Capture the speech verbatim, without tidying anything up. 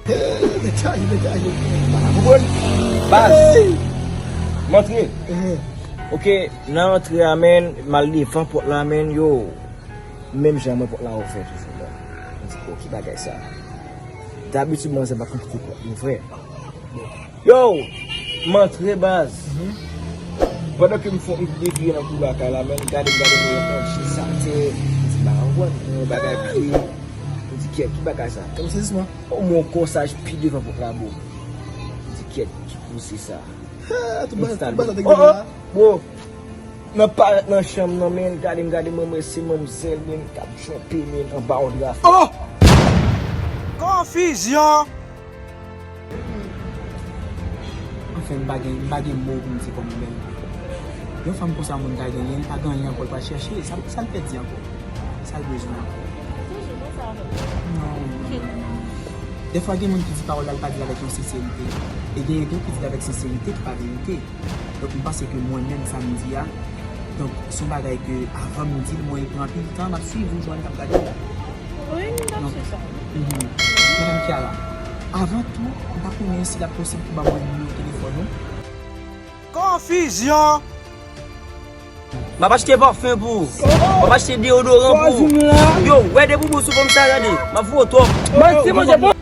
Mete aje, mete aje. Ou konprann? Baz. M antre. Oke, nan antre a, menn, m al devan pòt la, menn, yo. Menm jan mwen pòt la ouvè toujou, menn. M di, "Oh, ki bagay sa?" Dabitid, manzè pa konn kite pòt yo, frè. Yo, m antre, baz. Pandan ke m fè, m devire nan koulwa kay la, menn, gade, m gade, mwen yon ti sa, te, m di, "Ba, wè, yon bagay pye." M di, "Kèt, ki bagay sa?" Yon sezisman. O, mwen konsaj pi devan pòt la, bro. M di, "Kèt, ki koze sa?" Tout bagay, tout bagay sa te gen la. Bro, nan parèt nan chanm nan, menn, gade m, gade mwen, mwen se manmzèl, menn, k ap tchonpe, menn, anba yon dra. Oh! Konfizyon! Anfen, m pa gen, m pa gen mo pou m di kòman, menn. Yon fanm konsa moun ka genyen, li pa gen anyen ankò, li pral chèche. Sa, sa l pèdi ankò? Sa l bezwen ankò? Toujou konsa avè m. Non, non, non, non. Dèfwa gen moun ki di pawòl la, li pa di l avèk yon senserite. E genyen tou ki di l avèk senserite, ki pa verite. Donk, m panse ke mwen menm, sa m di a, donk, se yon bagay ke avan m di l, mwen pran anpil tan, m ap swiv ou, Joanne, k ap gade la. Wi, m t ap swiv sa. Madanm Kiara, avan tou, m pa konnen si l ap posib pou ban mwen nimewo telefòn ou. Konfizyon! M ap achte pafen pou ou. M ap achte deodoran pou ou. Yo, wè de boubou sou fanm sa, gade. M ap voye w twòp. Manti, manti,